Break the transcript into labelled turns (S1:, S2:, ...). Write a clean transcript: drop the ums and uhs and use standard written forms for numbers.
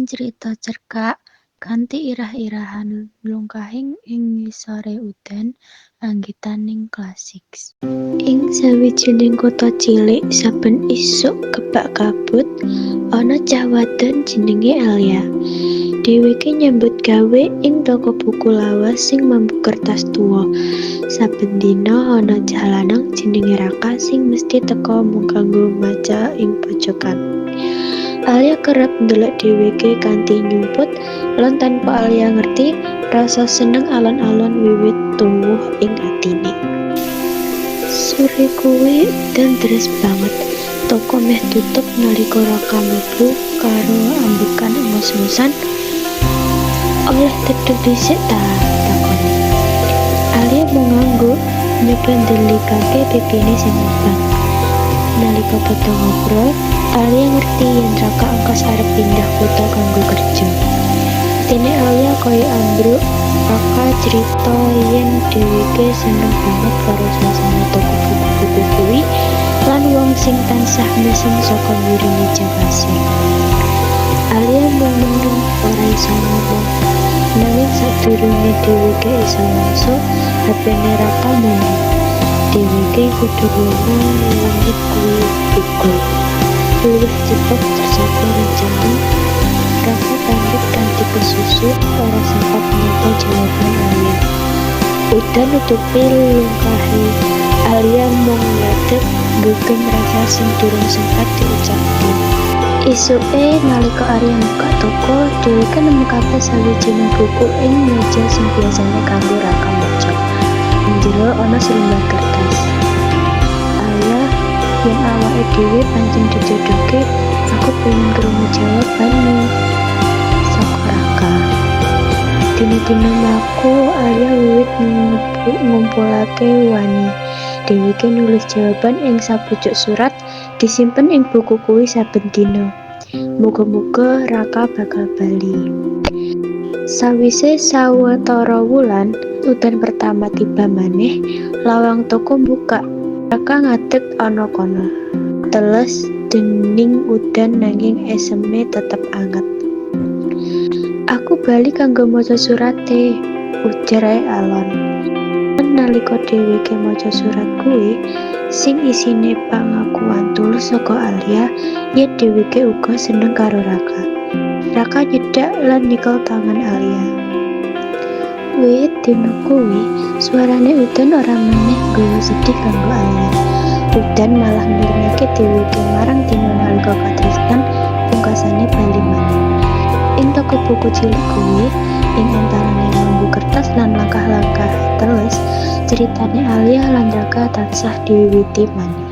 S1: Lan crita cerkak kanthi irah-irahan lungkahing ing ngisore udan anggitaning Classics. Ing sawijining kutha cilik saben isuk kebak kabut, ana cah wadon jenenge Alya. Dheweke nyambut gawe ing toko buku lawas sing mambu kertas tuwa. Saben dina ana cah lanang jenenge Raka sing mesthi teka mung kanggo maca ing pojokan. Alya kerep ndelok dheweke kanthi nyumput lan tanpa Alya ngerti, rasa seneng alon-alon wiwit tuwuh ing atine. Sore kuwi udan deres banget. Toko meh tutup nalika Raka mlebu karo ambekan ngos-ngosan. "Oleh tedhek dhisik ta?" takone. Alya mung ngangguk, nyoba ndelikake pipine sing abang. Nalika padha ngobrol, Alya ngerti yen Raka engkas arep pindah kutha kanggo kerja. Atine Alya kaya ambruk. Raka crita yen dheweke seneng banget karo suasana toko buku-buku kuwi lan wong sing tansah mesem saka mburi meja kasir. Alya mung meneng, ora iso ngomong. Nanging sadurunge dheweke iso mangsa, hapene Raka muni. Dheweke kudu lunga wengi kuwi uga. Luwih cepet saka rencana, Raka pamit kanthi kesusu, ora sempat nampa jawaban Alya. Udan nutupi lungkahe. Alya mung ngadeg, nggegem rasa sing durung sempat diucapke. Isuke nalika Alya mbukak toko, dheweke nemokake sawijining buku ing meja sing biasane kanggo Raka maca. Ing njero ana selembar kertas. "Alya, yen awake dhewe pancen dijodohke, aku pengen krungu jawabanmu." Saka Raka. Dina-dina mlaku, Alya wiwit ngumpulake wani. Dheweke nulis jawaban ing sapucuk surat, disimpen ing buku kuwi saben dina. Muga-muga Raka bakal bali. Sawise sawetara wulan, udan pertama tiba maneh, lawang toko mbukak. Raka ngadeg ana kono, teles dening udan nanging eseme tetep anget. "Aku bali kanggo maca surate," ujare alon. Nalika dheweke maca surat kuwi, sing isine pangakuan tulus saka Alya yen dheweke uga seneng karo Raka. Raka nyedhak lan nyekel tangan Alya. Wiwit dina kuwi, suarane udan ora maneh nggawa sedih kanggo Alya. Udan malah ngelingake dheweke marang dina nalika katresnan pungkasane bali maneh. Ing toko buku cilik kuwi, ing antarane mambu kertas lan langkah-langkah teles, critane Alya lan Raka tansah diwiwiti maneh.